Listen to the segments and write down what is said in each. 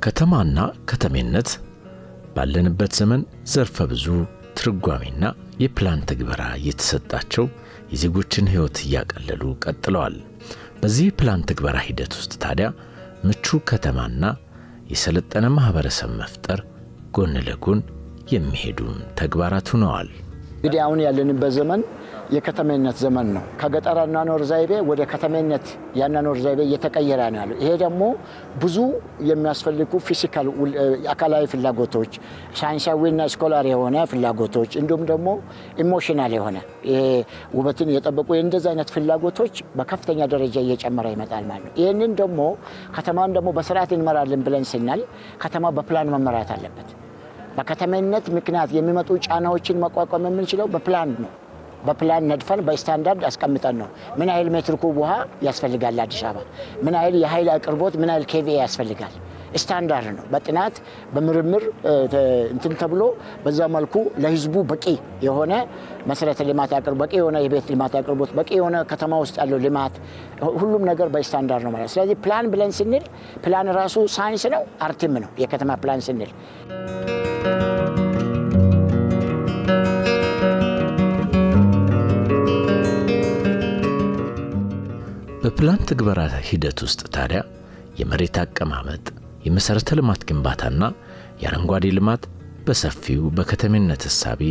ከተማና ከተሜነት ባለንበት ዘመን ዘርፈ ብዙ ትርጓሜና የፕላን ትግበራ እየተሰጣቸው የዜጎችን ሕይወት እያቀለሉ ቀጥለዋል። በዚህ ፕላን ትግበራ ሂደት ውስጥ ታዲያ ምቹ ከተማና የሰለጠነ ማህበረሰብ መፍጠር ጎን ለጎን የሚሄዱም ተግባራት ሆነዋል። እንግዲህ አሁን ያለንበት ዘመን የከተሜነት ዘመን ነው። ከገጠር አኗኗር ዘይቤ ወደ ከተሜነት የአኗኗር ዘይቤ እየተቀየረ ነው ያለው። ይሄ ደግሞ ብዙ የሚያስፈልጉ physical አካላዊ ፍላጎቶች፣ ሳይንሳዊና scholar የሆነ ፍላጎቶች፣ እንዲሁም ደግሞ emotional የሆነ ይሄ ውበትን የጠበቁ እንደዚህ አይነት ፍላጎቶች በከፍተኛ ደረጃ እየጨመረ ይመጣል ማለት ነው። ይህንን ደግሞ ከተማን ደግሞ በስርዓት እንመራለን ብለን ስናል ከተማ በፕላን መመራት አለበት። በከተሜነት ምክንያት የሚመጡ ጫናዎችን መቋቋም የምንችለው በፕላን ነው። በፕላን ነድፈን በስታንዳርድ አስቀምጠን ነው። ምን ያህል ሜትር ኩብ ውሃ ያስፈልጋል አዲስ አበባ፣ ምን ያህል የኃይል አቅርቦት፣ ምን ያህል kVA ያስፈልጋል። ስታንዳርድ ነው። በጥናት በምርምር እንትን ተብሎ በዛ መልኩ ለህዝቡ በቂ የሆነ መሰረተ ልማት አቅርቦት፣ በቂ የሆነ የቤት ልማት አቅርቦት፣ በቂ የሆነ ከተማ ውስጥ ያለው ልማት፣ ሁሉም ነገር በስታንዳርድ ነው ማለት። ስለዚህ ፕላን ብለን ስንል ፕላን ራሱ ሳይንስ ነው፣ art ም ነው። የከተማ ፕላን ስንል በፕላን ትግበራ ሂደት ውስጥ ታዲያ የመሬት አቀማመጥ፣ የመሠረተ ልማት ግንባታና የአረንጓዴ ልማት በሰፊው በከተሜነት እሳቤ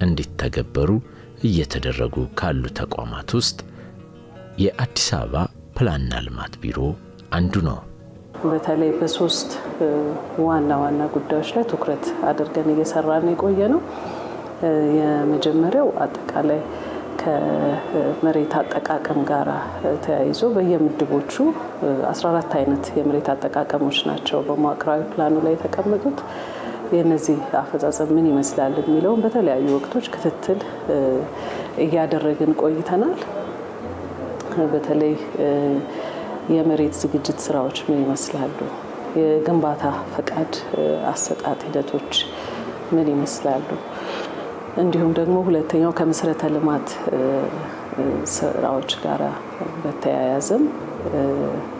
እንዲተገበሩ እየተደረጉ ካሉ ተቋማት ውስጥ የአዲስ አበባ ፕላንና ልማት ቢሮ አንዱ ነው። በተለይ በሶስት ዋና ዋና ጉዳዮች ላይ ትኩረት አድርገን እየሰራን የቆየ ነው። የመጀመሪያው አጠቃላይ ከመሬት አጠቃቀም ጋር ተያይዞ በየምድቦቹ 14 አይነት የመሬት አጠቃቀሞች ናቸው በመዋቅራዊ ፕላኑ ላይ የተቀመጡት። የነዚህ አፈጻጸም ምን ይመስላል የሚለውን በተለያዩ ወቅቶች ክትትል እያደረግን ቆይተናል። በተለይ የመሬት ዝግጅት ስራዎች ምን ይመስላሉ፣ የግንባታ ፈቃድ አሰጣጥ ሂደቶች ምን ይመስላሉ፣ እንዲሁም ደግሞ ሁለተኛው ከመሰረተ ልማት ስራዎች ጋር በተያያዘም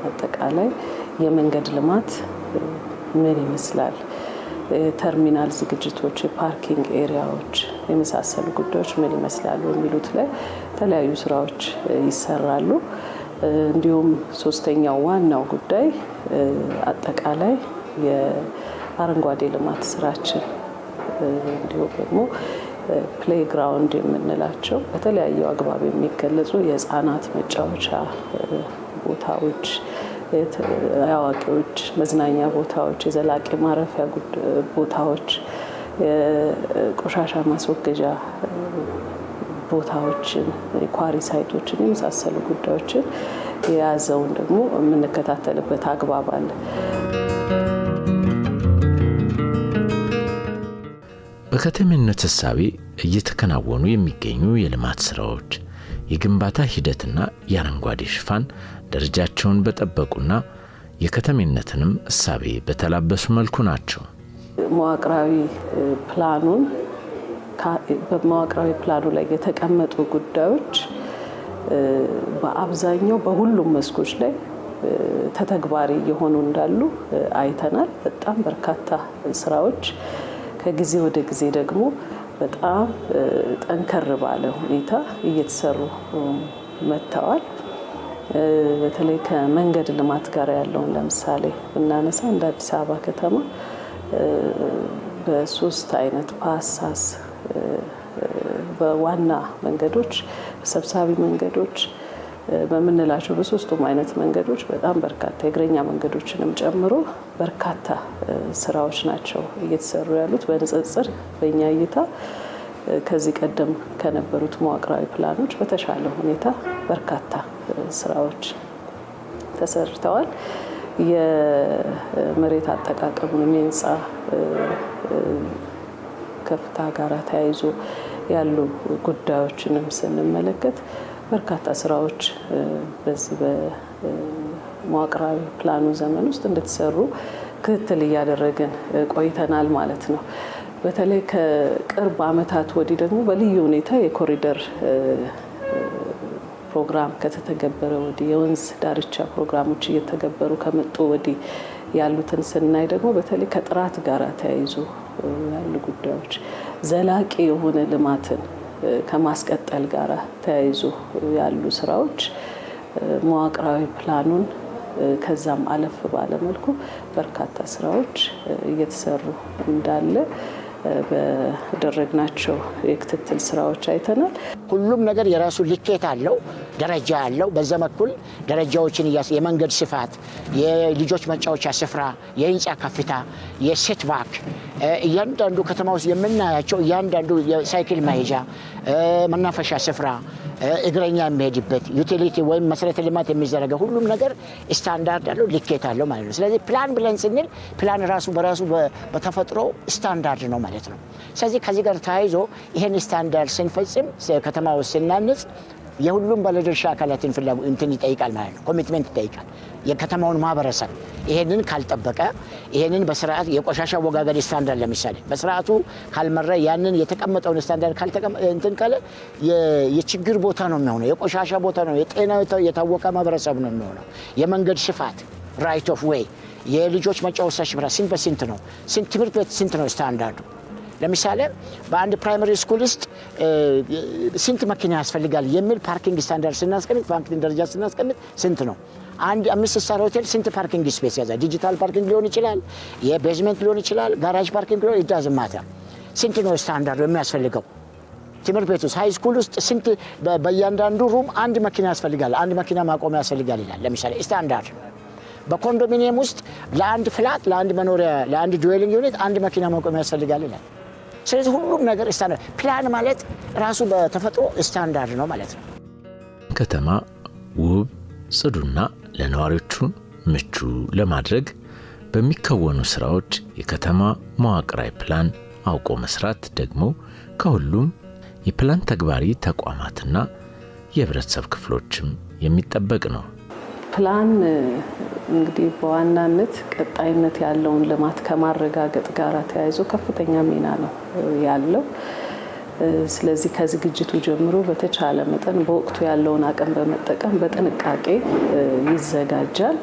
አጠቃላይ የመንገድ ልማት ምን ይመስላል፣ ተርሚናል ዝግጅቶች፣ የ parking area ዎች የመሳሰሉ ጉዳዮች ምን ይመስላሉ የሚሉት ላይ የተለያዩ ስራዎች ይሰራሉ። እንዲሁም ሶስተኛው ዋናው ጉዳይ አጠቃላይ የአረንጓዴ ልማት ስራችን፣ እንዲሁም ደግሞ playground የምንላቸው በተለያዩ አግባብ የሚገለጹ የህፃናት መጫወቻ ቦታዎች፣ የአዋቂዎች መዝናኛ ቦታዎች፣ የዘላቂ ማረፊያ ቦታዎች፣ የቆሻሻ ማስወገጃ ቦታዎችን፣ የ quarry site ኦችን የመሳሰሉ ጉዳዮችን የያዘውን ደግሞ የምንከታተልበት አግባብ አለ። በከተሜነት እሳቤ እየተከናወኑ የሚገኙ የልማት ስራዎች፣ የግንባታ ሂደትና የአረንጓዴ ሽፋን ደረጃቸውን በጠበቁና የከተሜነትንም እሳቤ በተላበሱ መልኩ ናቸው። መዋቅራዊ ፕላኑን በመዋቅራዊ ፕላኑ ላይ የተቀመጡ ጉዳዮች በአብዛኛው በሁሉም መስኮች ላይ ተተግባሪ እየሆኑ እንዳሉ አይተናል። በጣም በርካታ ስራዎች ከጊዜ ወደ ጊዜ ደግሞ በጣም ጠንከር ባለ ሁኔታ እየተሰሩ መጥተዋል። በተለይ ከመንገድ ልማት ጋር ያለውን ለምሳሌ ብናነሳ እንደ አዲስ አበባ ከተማ በሶስት አይነት ፓሳስ በዋና መንገዶች፣ በሰብሳቢ መንገዶች በምንላቸው በሶስቱም አይነት መንገዶች በጣም በርካታ የእግረኛ መንገዶችንም ጨምሮ በርካታ ስራዎች ናቸው እየተሰሩ ያሉት። በንጽጽር በእኛ እይታ ከዚህ ቀደም ከነበሩት መዋቅራዊ ፕላኖች በተሻለ ሁኔታ በርካታ ስራዎች ተሰርተዋል። የመሬት አጠቃቀሙን የህንፃ ከፍታ ጋር ተያይዞ ያሉ ጉዳዮችንም ስንመለከት በርካታ ስራዎች በዚህ በመዋቅራዊ ፕላኑ ዘመን ውስጥ እንደተሰሩ ክትትል እያደረግን ቆይተናል ማለት ነው። በተለይ ከቅርብ ዓመታት ወዲህ ደግሞ በልዩ ሁኔታ የኮሪደር ፕሮግራም ከተተገበረ ወዲህ፣ የወንዝ ዳርቻ ፕሮግራሞች እየተገበሩ ከመጡ ወዲህ ያሉትን ስናይ ደግሞ በተለይ ከጥራት ጋር ተያይዞ ያሉ ጉዳዮች፣ ዘላቂ የሆነ ልማትን ከማስቀጠል ጋር ተያይዞ ያሉ ስራዎች መዋቅራዊ ፕላኑን ከዛም አለፍ ባለ መልኩ በርካታ ስራዎች እየተሰሩ እንዳለ በደረግናቸው የክትትል ስራዎች አይተናል። ሁሉም ነገር የራሱ ልኬት አለው፣ ደረጃ አለው። በዛ በኩል ደረጃዎችን የመንገድ ስፋት፣ የልጆች መጫወቻ ስፍራ፣ የህንፃ ከፍታ፣ የ setback፣ እያንዳንዱ ከተማ ውስጥ የምናያቸው እያንዳንዱ የሳይክል መሄጃ፣ መናፈሻ ስፍራ፣ እግረኛ የሚሄድበት utility ወይም መሰረተ ልማት የሚዘረጋ ሁሉም ነገር ስታንዳርድ አለው፣ ልኬት አለው ማለት ነው። ስለዚህ ፕላን ብለን ስንል ፕላን ራሱ በራሱ በተፈጥሮ ስታንዳርድ ነው ማለት ነው። ስለዚህ ከዚህ ጋር ተያይዞ ይሄን ስታንዳርድ ስንፈጽም፣ ከተማ ውስጥ ስናንጽ የሁሉም ባለድርሻ አካላትን ፍላጎት እንትን ይጠይቃል ማለት ነው። Commitment ይጠይቃል። የከተማውን ማህበረሰብ ይሄንን ካልጠበቀ፣ ይሄንን በስርዓት የቆሻሻ አወጋገድ ስታንዳርድ ለምሳሌ በስርዓቱ ካልመራ፣ ያንን የተቀመጠውን ስታንዳርድ እንትን ካለ የችግር ቦታ ነው የሚሆነው። የቆሻሻ ቦታ ነው፣ የጤና የታወቀ ማህበረሰብ ነው የሚሆነው። የመንገድ ስፋት፣ right of way፣ የልጆች መጫወቻ ስፍራ ስንት በስንት ነው? ስንት ትምህርት ቤት ስንት ነው ስታንዳርዱ? ለምሳሌ በአንድ primary school ውስጥ ስንት መኪና ያስፈልጋል የሚል parking standard ስናስቀምጥ፣ parking ደረጃ ስናስቀምጥ ስንት ነው? አንድ 5 star ሆቴል ስንት parking space ያዛል? Digital parking ሊሆን ይችላል፣ የ basement ሊሆን ይችላል፣ garage parking ሊሆን፣ it doesn't matter፣ ስንት ነው ስታንዳርዱ የሚያስፈልገው? ትምህርት ቤት ውስጥ፣ high school ውስጥ ስንት በእያንዳንዱ room አንድ መኪና ያስፈልጋል፣ አንድ መኪና ማቆሚያ ያስፈልጋል ይላል። ለምሳሌ ስታንዳርድ በኮንዶሚኒየም ውስጥ ለአንድ flat፣ ለአንድ መኖሪያ፣ ለአንድ dwelling unit አንድ መኪና ማቆሚያ ያስፈልጋል ይላል። ስለዚህ ሁሉም ነገር ስታንዳርድ፣ ፕላን ማለት ራሱ በተፈጥሮ ስታንዳርድ ነው ማለት ነው። ከተማ ውብ፣ ጽዱና ለነዋሪዎቹ ምቹ ለማድረግ በሚከወኑ ስራዎች የከተማ መዋቅራዊ ፕላን አውቆ መስራት ደግሞ ከሁሉም የፕላን ተግባሪ ተቋማትና የህብረተሰብ ክፍሎችም የሚጠበቅ ነው። ፕላን እንግዲህ በዋናነት ቀጣይነት ያለውን ልማት ከማረጋገጥ ጋር ተያይዞ ከፍተኛ ሚና ነው ያለው። ስለዚህ ከዝግጅቱ ጀምሮ በተቻለ መጠን በወቅቱ ያለውን አቅም በመጠቀም በጥንቃቄ ይዘጋጃል።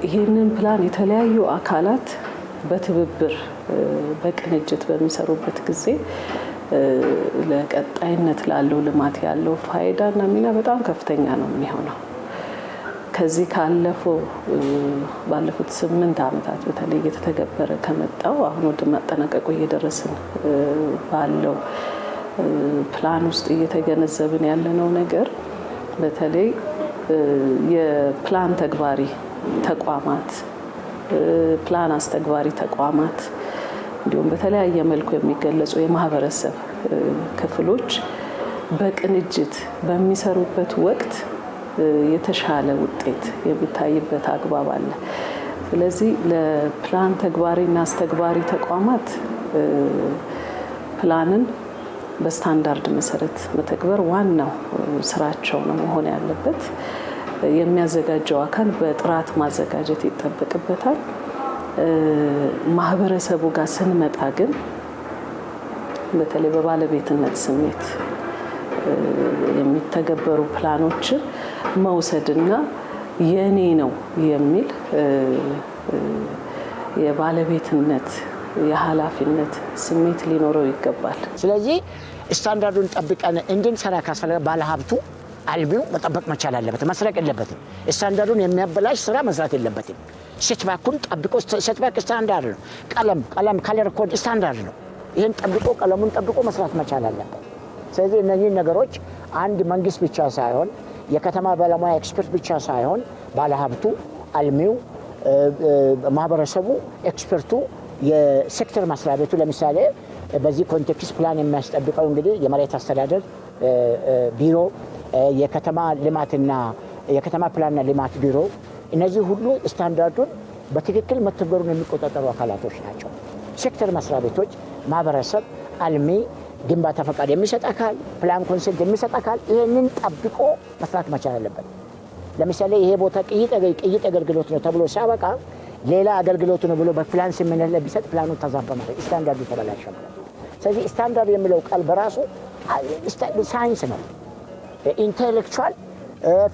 ይህንን ፕላን የተለያዩ አካላት በትብብር፣ በቅንጅት በሚሰሩበት ጊዜ ለቀጣይነት ላለው ልማት ያለው ፋይዳና ሚና በጣም ከፍተኛ ነው የሚሆነው። ከዚህ ካለፈው ባለፉት 8 ዓመታት በተለይ እየተተገበረ ከመጣው፣ አሁን ወደ ማጠናቀቁ እየደረስን ባለው ፕላን ውስጥ እየተገነዘብን ያለነው ነገር በተለይ የፕላን ተግባሪ ተቋማት፣ ፕላን አስተግባሪ ተቋማት፣ እንዲሁም በተለያየ መልኩ የሚገለጹ የማህበረሰብ ክፍሎች በቅንጅት በሚሰሩበት ወቅት የተሻለ ውጤት የሚታይበት አግባብ አለ። ስለዚህ ለፕላን ተግባሪና አስተግባሪ ተቋማት ፕላንን በስታንዳርድ መሰረት መተግበር ዋናው ስራቸው ነው መሆን ያለበት። የሚያዘጋጀው አካል በጥራት ማዘጋጀት ይጠበቅበታል። ማህበረሰቡ ጋር ስንመጣ ግን በተለይ በባለቤትነት ስሜት የሚተገበሩ ፕላኖችን መውሰድና የኔ ነው የሚል የባለቤትነት፣ የኃላፊነት ስሜት ሊኖረው ይገባል። ስለዚህ ስታንዳርዱን ጠብቀን እንድንሰራ ካስፈለገ ባለሀብቱ፣ አልሚው መጠበቅ መቻል አለበት። መስረቅ የለበትም። ስታንዳርዱን የሚያበላሽ ስራ መስራት የለበትም። Setback ኡን ጠብቆ፣ setback standard ነው። ቀለም color code standard ነው። ይህን ጠብቆ፣ ቀለሙን ጠብቆ መስራት መቻል አለበት። ስለዚህ እነኚህን ነገሮች አንድ መንግስት ብቻ ሳይሆን፣ የከተማ ባለሙያ expert ብቻ ሳይሆን፣ ባለሀብቱ፣ አልሚው፣ ማህበረሰቡ፣ expert ኡ፣ የሴክተር መስሪያ ቤቱ፣ ለምሳሌ በዚህ context ፕላን የሚያስጠብቀው እንግዲህ የመሬት አስተዳደር ቢሮ፣ የከተማ ልማትና የከተማ ፕላንና ልማት ቢሮ፣ እነዚህ ሁሉ ስታንዳርዱን በትክክል መተግበሩን የሚቆጣጠሩ አካላቶች ናቸው። ሴክተር መስሪያ ቤቶች፣ ማህበረሰብ፣ አልሚ፣ ግንባታ ፈቃድ የሚሰጥ አካል፣ plan consent የሚሰጥ አካል ይህንን ጠብቆ መስራት መቻል አለበት። ለምሳሌ ይሄ ቦታ ቅይጥ አገልግሎት ነው ተብሎ ሲያበቃ ሌላ አገልግሎት ነው ብሎ በፕላን ስምምነት ላይ ቢሰጥ ፕላኑ ተዛባ ማለት፣ ስታንዳርዱ ተበላሸ ማለት ነው። ስለዚህ ስታንዳርድ የሚለው ቃል በራሱ ሳይንስ ነው። Intellectual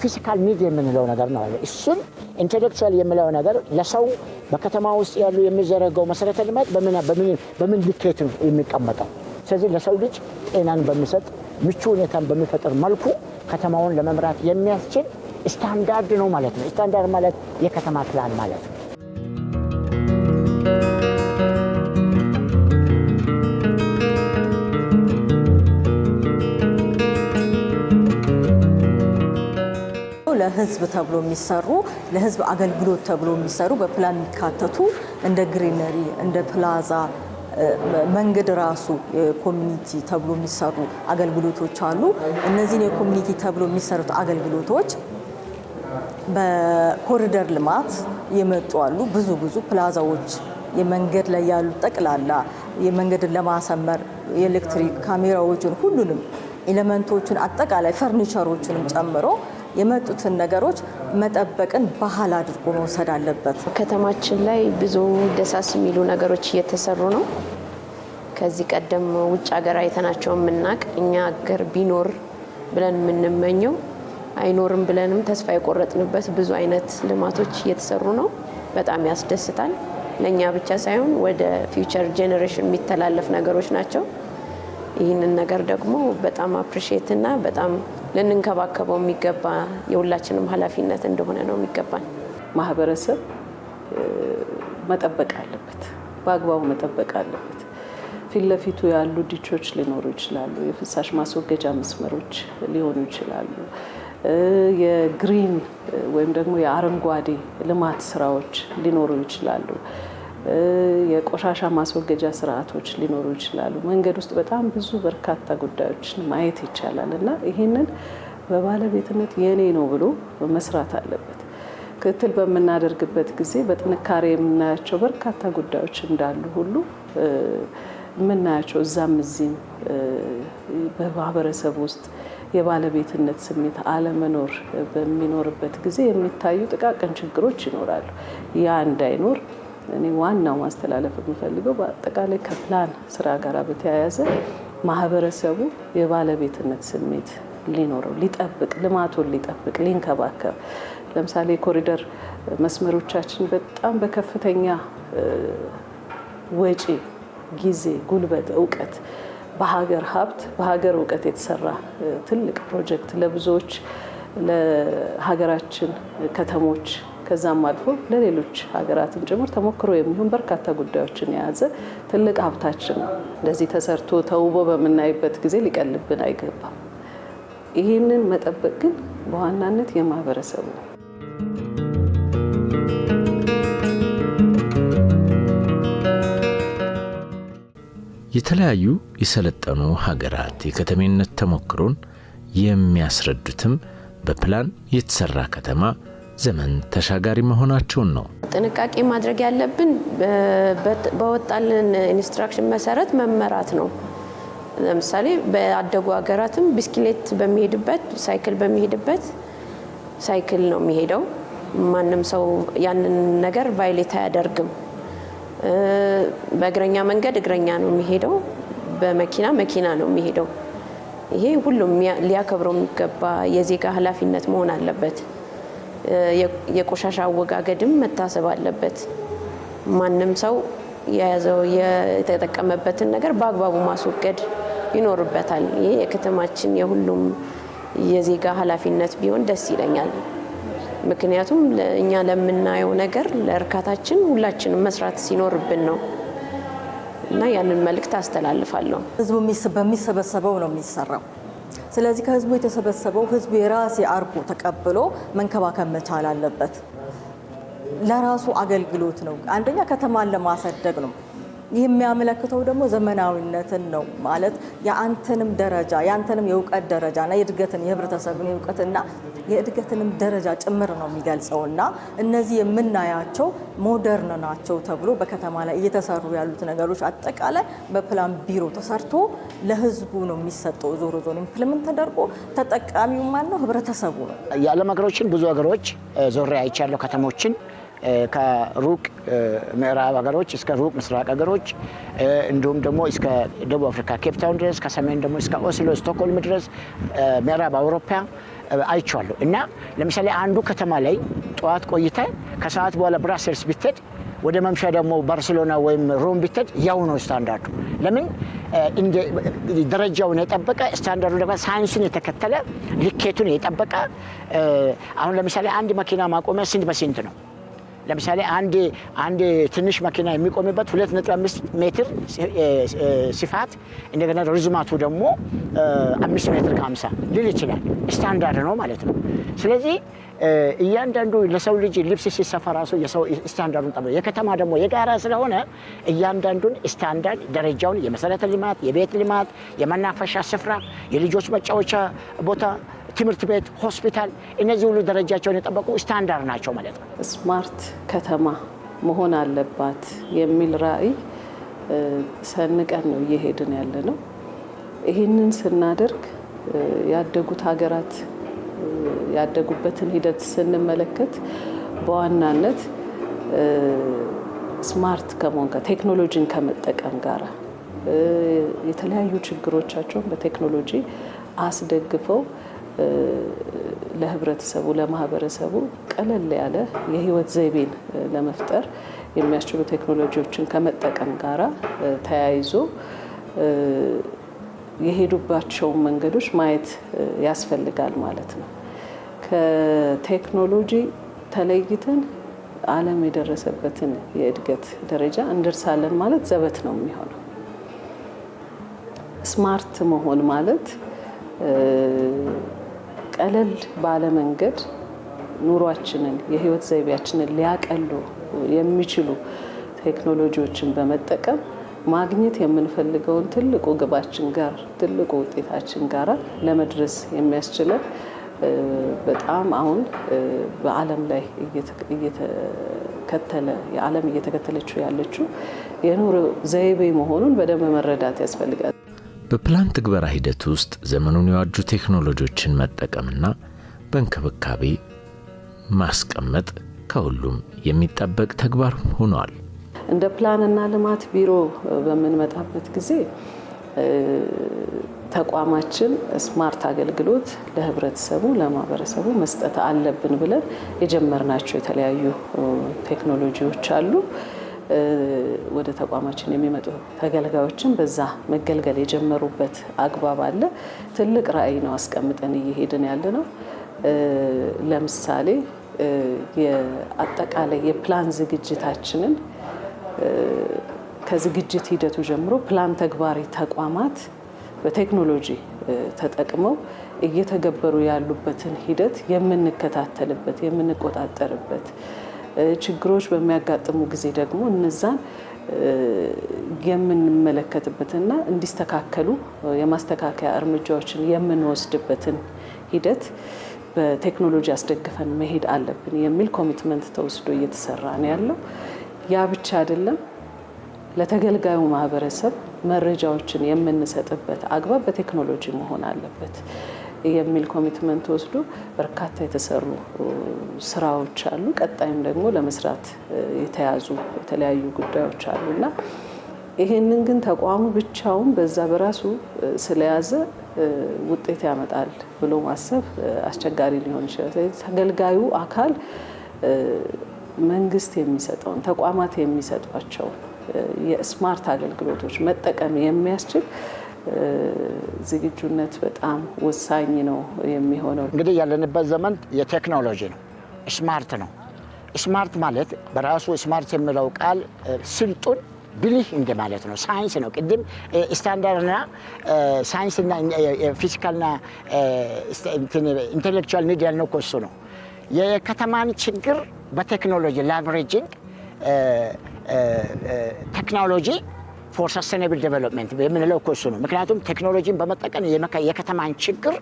physical need የምንለው ነገር ነው። እሱን intellectual የሚለው ነገር ለሰው በከተማ ውስጥ ያሉ የሚዘረጋው መሰረተ ልማት በምን ልኬት ነው የሚቀመጠው? ስለዚህ ለሰው ልጅ ጤናን በሚሰጥ፣ ምቹ ሁኔታን በሚፈጥር መልኩ ከተማውን ለመምራት የሚያስችል ስታንዳርድ ነው ማለት ነው። ስታንዳርድ ማለት የከተማ ፕላን ማለት ነው። ለህዝብ ተብሎ የሚሰሩ፣ ለህዝብ አገልግሎት ተብሎ የሚሰሩ፣ በፕላን የሚካተቱ እንደ greenery፣ እንደ ፕላዛ፣ መንገድ ራሱ የ community ተብሎ የሚሰሩ አገልግሎቶች አሉ። እነዚህን የ community ተብሎ የሚሰሩት አገልግሎቶች በኮሪደር ልማት የመጡ አሉ። ብዙ ብዙ ፕላዛዎች፣ የመንገድ ላይ ያሉ ጠቅላላ የመንገድን ለማሰመር የኤሌክትሪክ ካሜራዎችን፣ ሁሉንም element ኦችን፣ አጠቃላይ ፈርኒቸሮችንም ጨምሮ የመጡትን ነገሮች መጠበቅን ባህል አድርጎ መውሰድ አለበት። ከተማችን ላይ ብዙ ደስ ደስ የሚሉ ነገሮች እየተሰሩ ነው። ከዚህ ቀደም ውጭ ሀገር አይተናቸው የምናቅ፣ እኛ ሀገር ቢኖር ብለን የምንመኘው፣ አይኖርም ብለንም ተስፋ የቆረጥንበት ብዙ አይነት ልማቶች እየተሰሩ ነው። በጣም ያስደስታል። ለእኛ ብቻ ሳይሆን ወደ future generation የሚተላለፍ ነገሮች ናቸው። ይህንን ነገር ደግሞ በጣም appreciate እና በጣም ልንንከባከበው የሚገባ የሁላችንም ኃላፊነት እንደሆነ ነው የሚገባን። ማህበረሰብ መጠበቅ አለበት፣ በአግባቡ መጠበቅ አለበት። ፊት ለፊቱ ያሉ ditch ኦች ሊኖሩ ይችላሉ፣ የፍሳሽ ማስወገጃ መስመሮች ሊሆኑ ይችላሉ፣ የ green ወይም ደግሞ የአረንጓዴ ልማት ስራዎች ሊኖሩ ይችላሉ፣ የቆሻሻ ማስወገጃ ስርዓቶች ሊኖሩ ይችላሉ። መንገድ ውስጥ በጣም ብዙ በርካታ ጉዳዮችን ማየት ይቻላል እና ይህንን በባለቤትነት የኔ ነው ብሎ መስራት አለበት። ክትትል በምናደርግበት ጊዜ በጥንካሬ የምናያቸው በርካታ ጉዳዮች እንዳሉ ሁሉ የምናያቸው እዛም እዚህም በማህበረሰብ ውስጥ የባለቤትነት ስሜት አለመኖር በሚኖርበት ጊዜ የሚታዩ ጥቃቅን ችግሮች ይኖራሉ። ያ እንዳይኖር እኔ ዋናው ማስተላለፍ የምፈልገው በአጠቃላይ ከፕላን ስራ ጋር በተያያዘ ማህበረሰቡ የባለቤትነት ስሜት ሊኖረው፣ ሊጠብቅ፣ ልማቱን ሊጠብቅ፣ ሊንከባከብ። ለምሳሌ የኮሪደር መስመሮቻችን በጣም በከፍተኛ ወጪ፣ ጊዜ፣ ጉልበት፣ እውቀት፣ በሀገር ሀብት፣ በሀገር እውቀት የተሰራ ትልቅ ፕሮጀክት ለብዙዎች ለሀገራችን ከተሞች ከዛም አልፎ ለሌሎች ሀገራትም ጭምር ተሞክሮ የሚሆን በርካታ ጉዳዮችን የያዘ ትልቅ ሀብታችን ነው። እንደዚህ ተሰርቶ ተውቦ በምናይበት ጊዜ ሊቀልብን አይገባም። ይህንን መጠበቅ ግን በዋናነት የማህበረሰቡ ነው። የተለያዩ የሰለጠኑ ሀገራት የከተሜነት ተሞክሮን የሚያስረዱትም በፕላን የተሰራ ከተማ ዘመን ተሻጋሪ መሆናቸውን ነው። ጥንቃቄ ማድረግ ያለብን በወጣልን instruction መሰረት መመራት ነው። ለምሳሌ በአደጉ ሀገራትም ብስክሌት በሚሄድበት፣ ሳይክል በሚሄድበት ሳይክል ነው የሚሄደው። ማንም ሰው ያንን ነገር violate አያደርግም። በእግረኛ መንገድ እግረኛ ነው የሚሄደው፣ በመኪና መኪና ነው የሚሄደው። ይሄ ሁሉም ሊያከብረው የሚገባ የዜጋ ኃላፊነት መሆን አለበት። የቆሻሻ አወጋገድም መታሰብ አለበት። ማንም ሰው የያዘው የተጠቀመበትን ነገር በአግባቡ ማስወገድ ይኖርበታል። ይሄ የከተማችን የሁሉም የዜጋ ኃላፊነት ቢሆን ደስ ይለኛል። ምክንያቱም እኛ ለምናየው ነገር ለእርካታችን ሁላችንም መስራት ሲኖርብን ነው እና ያንን መልእክት አስተላልፋለሁ። ህዝቡ በሚሰበሰበው ነው የሚሰራው። ስለዚህ ከህዝቡ የተሰበሰበው ህዝቡ የራሴ አርጎ ተቀብሎ መንከባከብ መቻል አለበት። ለራሱ አገልግሎት ነው። አንደኛ ከተማን ለማሳደግ ነው። ይህ የሚያመለክተው ደግሞ ዘመናዊነትን ነው። ማለት የአንተንም ደረጃ፣ የአንተንም የእውቀት ደረጃና የእድገትን፣ የህብረተሰብን የእውቀትና የእድገትንም ደረጃ ጭምር ነው የሚገልጸውና እነዚህ የምናያቸው modern ናቸው ተብሎ በከተማ ላይ እየተሰሩ ያሉት ነገሮች አጠቃላይ በፕላን ቢሮ ተሰርቶ ለህዝቡ ነው የሚሰጠው። ዞሮ ዞሮ implement ተደርጎ ተጠቃሚው ማን ነው? ህብረተሰቡ ነው። የዓለም ሀገሮችን ብዙ ሀገሮች ዞሬ አይቻለሁ። ከተሞችን ከሩቅ ምዕራብ ሀገሮች እስከ ሩቅ ምስራቅ ሀገሮች፣ እንዲሁም ደግሞ እስከ ደቡብ አፍሪካ ኬፕ ታውን ድረስ፣ ከሰሜን ደግሞ እስከ ኦስሎ፣ ስቶክሆልም ድረስ፣ ምዕራብ አውሮፓ አይቼዋለሁ። እና ለምሳሌ አንዱ ከተማ ላይ ጠዋት ቆይተህ ከሰዓት በኋላ ብራሰልስ ብትሄድ፣ ወደ መምሻ ደግሞ ባርሴሎና ወይም ሮም ብትሄድ ያው ነው ስታንዳርዱ። ለምን? ደረጃውን የጠበቀ፣ ስታንዳርዱ ደግሞ ሳይንሱን የተከተለ፣ ልኬቱን የጠበቀ። አሁን ለምሳሌ አንድ መኪና ማቆሚያ ስንት በስንት ነው? ለምሳሌ አንድ ትንሽ መኪና የሚቆምበት 2.5 ሜትር ስፋት፣ እንደገና ርዝማቱ ደግሞ 5 ሜትር ከ50 ሊል ይችላል። ስታንዳርድ ነው ማለት ነው። ስለዚህ እያንዳንዱ ለሰው ልጅ ልብስ ሲሰፋ ራሱ የሰው ስታንዳርዱን ጠብቆ፣ የከተማ ደግሞ የጋራ ስለሆነ እያንዳንዱን ስታንዳርድ ደረጃውን፣ የመሰረተ ልማት፣ የቤት ልማት፣ የመናፈሻ ስፍራ፣ የልጆች መጫወቻ ቦታ፣ ትምህርት ቤት፣ ሆስፒታል፣ እነዚህ ሁሉ ደረጃቸውን የጠበቁ ስታንዳርድ ናቸው ማለት ነው። Smart ከተማ መሆን አለባት የሚል ራዕይ ሰንቀን ነው እየሄድን ያለ ነው። ይህንን ስናደርግ ያደጉት ሀገራት ያደጉበትን ሂደት ስንመለከት በዋናነት smart ከመሆን ጋር፣ ቴክኖሎጂን ከመጠቀም ጋር፣ የተለያዩ ችግሮቻቸውን በቴክኖሎጂ አስደግፈው ለህብረተሰቡ፣ ለማህበረሰቡ ቀለል ያለ የህይወት ዘይቤን ለመፍጠር የሚያስችሉ ቴክኖሎጂዎችን ከመጠቀም ጋራ ተያይዞ የሄዱባቸውን መንገዶች ማየት ያስፈልጋል ማለት ነው። ከቴክኖሎጂ ተለይተን ዓለም የደረሰበትን የእድገት ደረጃ እንደርሳለን ማለት ዘበት ነው የሚሆነው። Smart መሆን ማለት ቀለል ባለ መንገድ ኑሯችንን፣ የህይወት ዘይቤያችንን ሊያቀሉ የሚችሉ ቴክኖሎጂዎችን በመጠቀም ማግኘት የምንፈልገውን ትልቁ ግባችን ጋር፣ ትልቁ ውጤታችን ጋር ለመድረስ የሚያስችለን፣ በጣም አሁን በዓለም ላይ እየተከተለ የዓለም እየተከተለችው ያለችው የኑሮ ዘይቤ መሆኑን በደንብ መረዳት ያስፈልጋል። በፕላን ትግበራ ሂደት ውስጥ ዘመኑን የዋጁ ቴክኖሎጂዎችን መጠቀምና በእንክብካቤ ማስቀመጥ ከሁሉም የሚጠበቅ ተግባር ሆኗል። እንደ ፕላንና ልማት ቢሮ በምንመጣበት ጊዜ ተቋማችን smart አገልግሎት ለህብረተሰቡ፣ ለማህበረሰቡ መስጠት አለብን ብለን የጀመርናቸው የተለያዩ ቴክኖሎጂዎች አሉ። ወደ ተቋማችን የሚመጡ ተገልጋዮችን በዛ መገልገል የጀመሩበት አግባብ አለ። ትልቅ ራዕይ ነው አስቀምጠን እየሄድን ያለ ነው። ለምሳሌ የአጠቃላይ የፕላን ዝግጅታችንን ከዝግጅት ሂደቱ ጀምሮ ፕላን ተግባሪ ተቋማት በቴክኖሎጂ ተጠቅመው እየተገበሩ ያሉበትን ሂደት የምንከታተልበት፣ የምንቆጣጠርበት፣ ችግሮች በሚያጋጥሙ ጊዜ ደግሞ እነዛን የምንመለከትበትና እንዲስተካከሉ የማስተካከያ እርምጃዎችን የምንወስድበትን ሂደት በቴክኖሎጂ አስደግፈን መሄድ አለብን የሚል commitment ተወስዶ እየተሰራ ነው ያለው። ያ ብቻ አይደለም። ለተገልጋዩ ማህበረሰብ መረጃዎችን የምንሰጥበት አግባብ በቴክኖሎጂ መሆን አለበት የሚል commitment ወስዶ በርካታ የተሰሩ ስራዎች አሉ። ቀጣይም ደግሞ ለመስራት የተያዙ የተለያዩ ጉዳዮች አሉ። እና ይሄንን ግን ተቋሙ ብቻውን በዛ በራሱ ስለያዘ ውጤት ያመጣል ብሎ ማሰብ አስቸጋሪ ሊሆን ይችላል። ስለዚህ ተገልጋዩ አካል መንግስት የሚሰጠውን፣ ተቋማት የሚሰጧቸውን የ smart አገልግሎቶች መጠቀም የሚያስችል ዝግጁነት በጣም ወሳኝ ነው የሚሆነው። እንግዲህ ያለንበት ዘመን የቴክኖሎጂ ነው፣ smart ነው። Smart ማለት በራሱ smart የሚለው ቃል ስልጡን፣ ብልህ እንደማለት ነው። ሳይንስ ነው። ቅድም ስታንዳርድና ሳይንስና physical ና intellectual need ያልነው እኮ እሱ ነው። የከተማን ችግር በቴክኖሎጂ leveraging ቴክኖሎጂ For sustainable development የምንለው እኮ እሱ ነው። ምክንያቱም ቴክኖሎጂን በመጠቀም የከተማን ችግር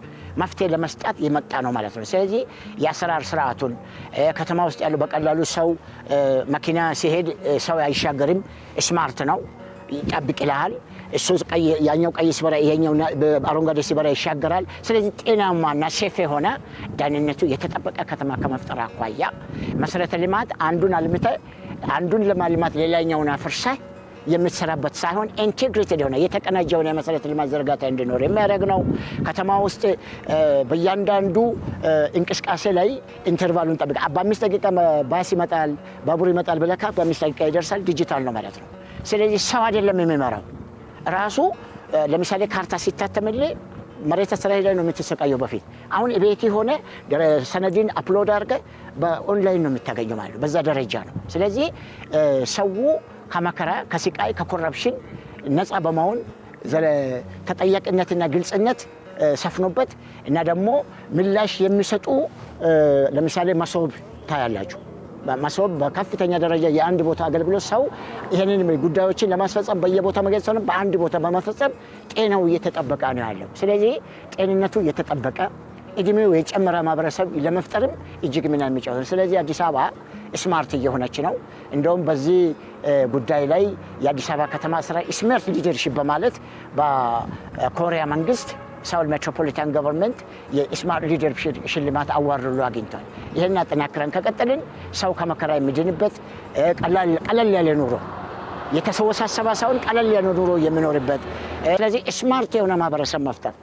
መፍትሄ ለመስጠት የመጣ ነው ማለት ነው። ስለዚህ የአሰራር ስርዓቱን ከተማ ውስጥ ያለው በቀላሉ ሰው መኪና ሲሄድ ሰው አይሻገርም። Smart ነው፣ ይጠብቅ ይልሃል። እሱ ያኛው ቀይ ሲበራ ይሄኛው አረንጓዴ ሲበራ ይሻገራል። ስለዚህ ጤናማና safe የሆነ፣ ደህንነቱ የተጠበቀ ከተማ ከመፍጠር አኳያ መሰረተ ልማት አንዱን አልምተህ አንዱን ለማልማት ሌላኛውን አፍርሰህ የምትሰራበት ሳይሆን integrated የሆነ፣ የተቀናጀ የሆነ የመሰረተ ልማት ዝርጋታ እንዲኖር የሚያደርግ ነው። ከተማ ውስጥ በእያንዳንዱ እንቅስቃሴ ላይ interval ኡን ጠብቀህ በ5 ደቂቃ ባስ ይመጣል፣ ባቡር ይመጣል ብለህ ካልክ በ5 ደቂቃ ይደርሳል። ዲጂታል ነው ማለት ነው። ስለዚህ ሰው አይደለም የሚመራው ራሱ። ለምሳሌ ካርታ ሲታተምልህ መሬት አስተዳደር ላይ ነው የምትሰቃየው በፊት። አሁን ቤት ሆነህ ሰነድን upload አድርገህ በኦንላይን ነው የምታገኘው ማለት ነው። በዛ ደረጃ ነው። ስለዚህ ሰው ከመከራ፣ ከስቃይ፣ ከ corruption ነፃ በመሆን፣ ተጠያቂነትና ግልጽነት ሰፍኖበት እና ደግሞ ምላሽ የሚሰጡ፣ ለምሳሌ መሶብ ታያላችሁ። መሶብ በከፍተኛ ደረጃ የአንድ ቦታ አገልግሎት፣ ሰው ይህንን ጉዳዮችን ለማስፈጸም በየቦታ መገኘት ሳይሆን በአንድ ቦታ በመፈጸም ጤናው እየተጠበቀ ነው ያለው። ስለዚህ ጤንነቱ እየተጠበቀ፣ እድሜው የጨመረ ማህበረሰብ ለመፍጠርም እጅግ ሚና የሚጫወት ነው። ስለዚህ አዲስ አበባ smart እየሆነች ነው። እንደውም በዚህ ጉዳይ ላይ የአዲስ አበባ ከተማ ስራ smart leadership በማለት በኮሪያ መንግስት Seoul Metropolitan Government የ smart leadership ሽልማት award ሁሉ አግኝቷል። ይህን አጠናክረን ከቀጠልን ሰው ከመከራ የሚድንበት፣ ቀለል ያለ ኑሮ፣ የተወሳሰበ ሳይሆን ቀለል ያለ ኑሮ የሚኖርበት፣ ስለዚህ smart የሆነ ማህበረሰብ መፍጠር